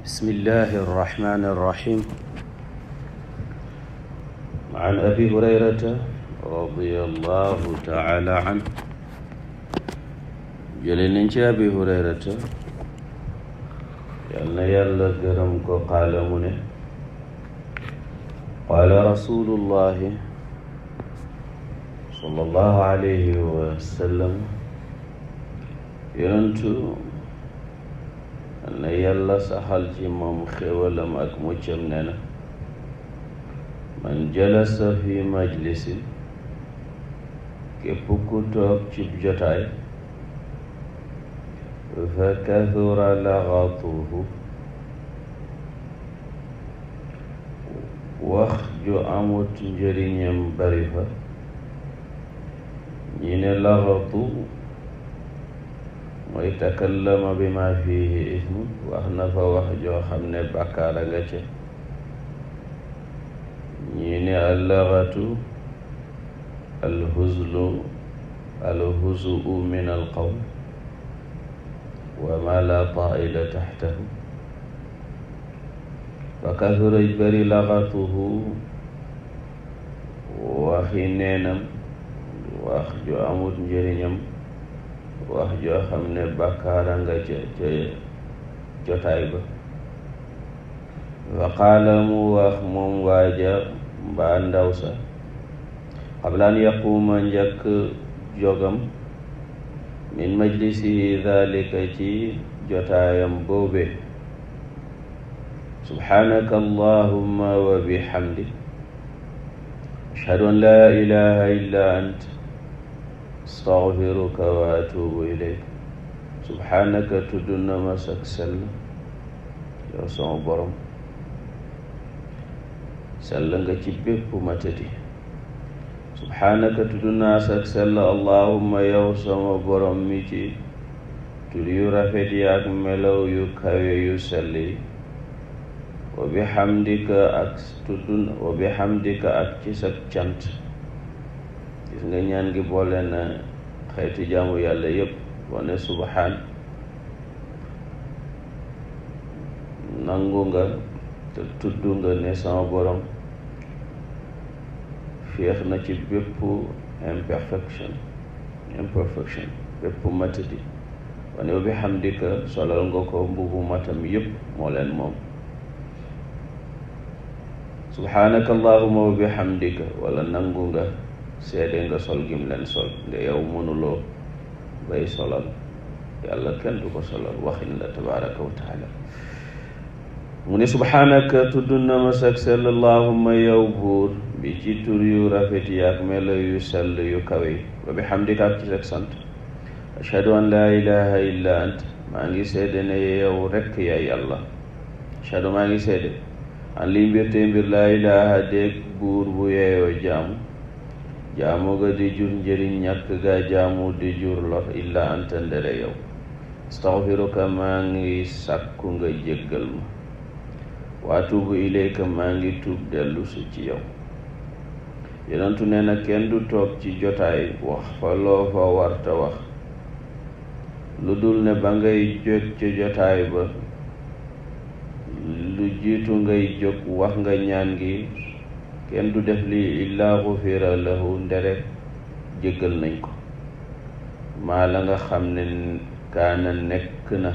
bismillahi irrahmani irrahim an abi hurayrata radiyallahu taala an jële nañ ci abi hurayrata yal na yàlla gërëm ko qaala mu ne qaala rasulullahi sallallahu alayhi wa sallam yonentu na yàlla saxal ci moom xéwalam ak muccam ne na man jalasa fi majlisin képp ku toog ci jotaay fa kathura laghatuhu wax ju amut njëriñam bari fa ñi ne laghatu mooy takallama bi ma fihi ismu wax na fa wax joo xam ne bàkkaar a nga ca ñii ne allaghatu alhuzlu min alqawl wa ma la taa'ila taxtahu fa kathura bari laghatuhu waxi neenam wax ju amut njëriñam wax joo xam ne bàkkaara nga ca jotaay ba fa qaala mu wax moom waaja mbaa ndaw sa qabla an yaquuma njëkk jogam min majlisihi dhalika ci jotaayam boobe subhaanaka allahumma wa bihamdik ashhadu an laa ilaha illa ant astaghfiruka wa atubu ilayk subhaanaka tudd na ma sak sell yow sama borom sell nga ci bépp matadi subhaanaka tudd naa sak sell allahumma yow sama borom mi ci tur yu rafet yi ak melaw yu kawe yu sell yi wa bihamdika ak ci sak cant gis nga ñaan gi boole na xeeti jaamu yàlla yépp wane subhaan nangu nga te tudd nga ne sama borom féex na ci bépp imperfection bépp matadi wane wa bihamdika solal nga ko mbubu matam yépp moo leen moom subhaanaka allahumma wa bihamdika wala nangu nga seede nga sol gim leen sol nde yow mënuloo bay solal yàlla kenn du ko solal waxin la tabaraka wa taala mu ne subhaanaka tudd na ma sak sell allahumma yow buur bi ci tur yu rafet yi ak melo yu sell yu kawe yi wa bihamdika ak ci sak sant ashhadu an laa ilaha illa ant maa ngi seede ne yow rekk yaay yàlla ashhadu maa ngi seede an li mbir te mbir laa ilaha déeg buur bu yeeyoo jaamu ga di jur njëriñ ñàkk ga jaamu di jur lor illa anta ndere yow astaghfiruka maa ngi sàkku nga jéggal ma wa atubu ilayka maa ngi tuub dellu si ci yow yonentu nee na kenn du toog ci jotaay wax fa loo fa warta wax lu dul ne ba ngay jóg ci jotaay ba lu jiitu ngay jóg wax nga ñaan gi kenn du def lii illaa xufira lahu ndere jéggal nañ ko maa la nga xam ne kaana nekk na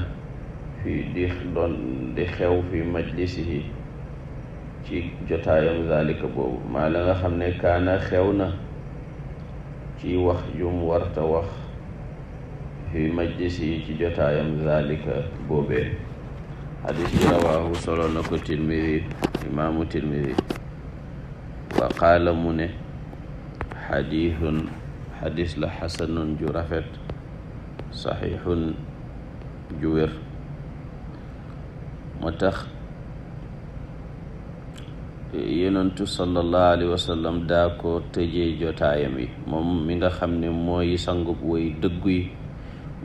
fi di xew fi majlisihi ci jotaayam zalika boobu maa la nga xam ne kaana xew na ci wax jum warta wax fi majlisihi ci jotaayam zalika boobee hadis bi rawaahu solo na ko Tirmidi imaamu Tirmidi wa qaala mu ne xadis la xasanun ju rafet saxiixun ju wér moo tax yonentu sallallahu alayhi wa sallam daa ko tëjee jotaayam yi moom mi nga xam ne mooy sangub way dëggu yi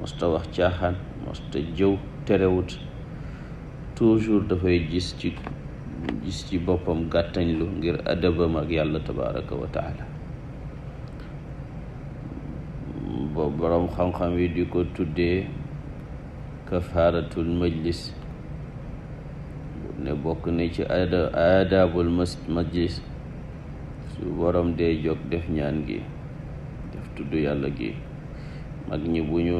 mosta wax caaxaan mosta jëw terewut toujours dafay gis ci boppam gàttañlu ngir adabam ak yàlla tabaraka wa taala boroom xam-xam yi di ko tuddee kafaaratul majlis ne bokk na ci aadaabul majlis su borom dee jóg def ñaan gi, def tudd yàlla gi, mag ñi bu ñu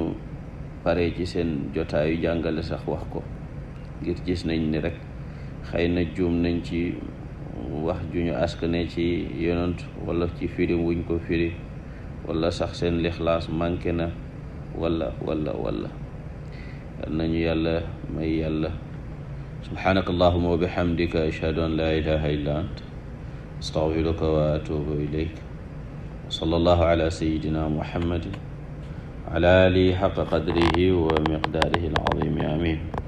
paree ci seen jotaayu jàngale sax wax ko, ngir gis nañ ni rek xëy na juum nañ ci wax ju ñu askane ci yonent wala ci firi wuñ ko firi, wala sax seen lixlaas manqué na wala yal nañu yàlla may yàlla. subhanaka allahuma wa bihamdika ashhadu an la ilaha illa ant astaghfiruka wa atubu ilayk wa sallallahu ala sayyidina muhammadin wa ala alihi haqqa qadrihi wa miqdaarihi al-azim. amin.